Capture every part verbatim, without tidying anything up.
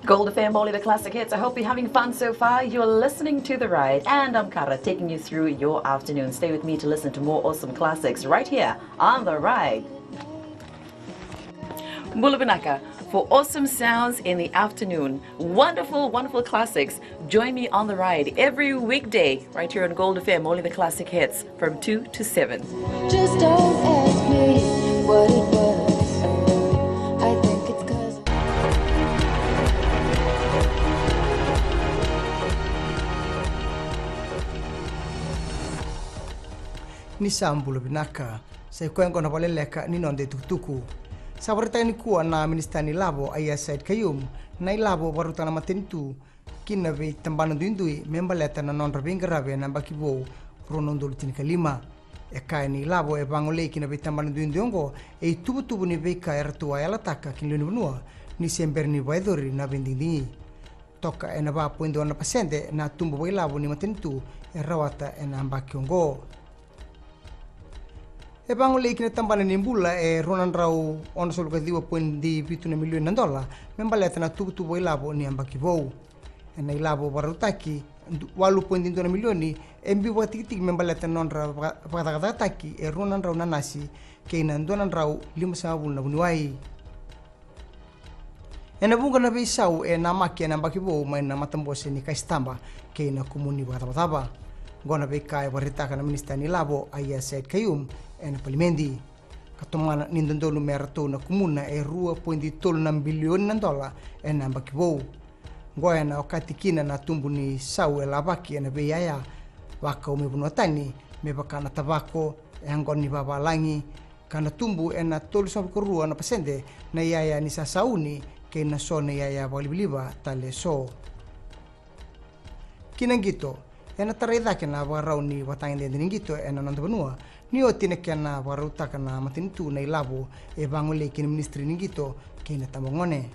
Gold F M, only the classic hits. I hope you're having fun so far. You're listening to The Ride, and I'm Kara, taking you through your afternoon. Stay with me to listen to more awesome classics right here on The Ride. Bula vinaka. For awesome sounds in the afternoon, wonderful, wonderful classics, join me on The Ride every weekday right here on Gold F M, only the classic hits, from two to seven. Just don't ask me what it was. I think it's 'cause Ni sa bula vinaka. Sa i koya oqo na vakaleleka ni noda itukutuku. Sa vakaraitaka nikua na minisita ni lavo, Aiyaz Sayed-Khaiyum, na ilavo vakarautaka na matanitu ki na veitabana duidui me baleta na nodra veiqaravi ena yabaki vou rua na udolu tinikalima. E kaya ni ilavo e vagolei ki na veitabana duidui oqo e ituvatuva ni veika eratou a yalataka ki na lewe ni vanua ni se bera ni vakayacori na veidigidigi. Toka ena va poidi ono na pasede na tubu vakailavo ni matanitu e rawata ena yabaki oqo. E vagolei ki na tabana ni bula e rua na drau onosagavulu ka ciwa poidi vitu na milioni na dola me baleta na tuvatuva ilavo ni yabaki vou. Ena ilavo vakarautaki, du- walu poidi dua na milioni e biu vakatikitiki me baleta na nodra vaka- vakacakacakataki e rua na drau na nasi kei na dua na drau limasagavulu na vuniwai. Ena vuqa na veisau e namaki ena yabaki vou mai na matabose ni kasitaba kei na kumuni vakacavacava. Oqo na veika e vakaraitaka na minisita ni lavo, Aiyaz Sayed-Khaiyum, ena palimedi. Ka tomana ni dodonu me ratou na kumuna e rua poidi tolu na bilioni na dola ena yabaki vou. Oqo ena okati kina na tubu ni sau e lavaki ena veiyaya vakau mai vanua tani, me vaka na tavako, e yaqona ni vavalagi, ka na tubu ena tolusagavulu ka rua na pasede na iyaya ni sasauni kei na so na iyaya vakalivaliva tale e so. Ki na qito, ena tarai cake na vakarau ni vakatagedegede ni qito ena noda vanua ni oti na kena vakarautaka na matanitu na ilavo e vagolei ki na minisitiri ni qito kei na tabagone.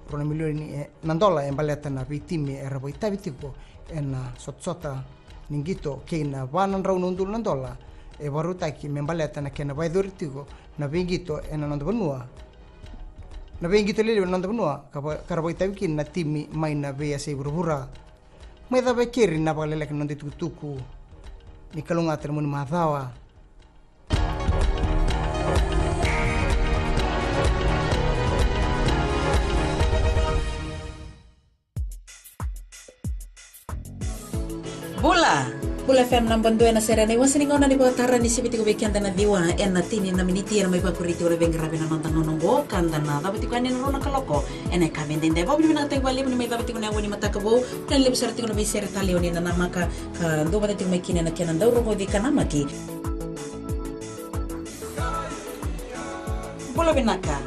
Rua na milioni e, na dola e baleta na veitimi era vakaitavi tiko ena sotasota ni qito kei na va na drau na udolu na dola e vakarautaki me baleta na kena vakayacori tiko na veiqito ena noda vanua. Na veiqito lelevu ena noda vanua ka va- ka ra vakaitavi kina na timi mai na veiyasai vuravura. Mai cava e keri na vakaleleka ni noda itukutuku. Ni kalougata na moni macawa. Bula! Bula F M naba dua ena sere ena iwase ni gauna ni vakatara ni sivi tiko vei keda na ciwa ena tini na miniti ena mai vakuriti ora veiqaravi na noda gauna oqo ka da na cava tiko yani ena rua na kaloko ena yakavi edaidai. Vakavinavinakataki vakalevu ni mai cava tiko na yawa ni mataka vou, na levu sara tiko na veisere talei o ni na namaka ka dua vata tiko mai kina ena kena dau rogoci ka namaki. Bula vinaka.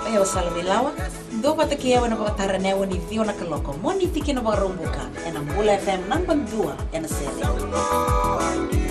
O yau o Sala Veilawa. Dua vata kei au ena vakatara ena yawa ni ciwa na kaloko. Mo ni tiki na Vakaraubuka ena Bula F M naba dua ena sere.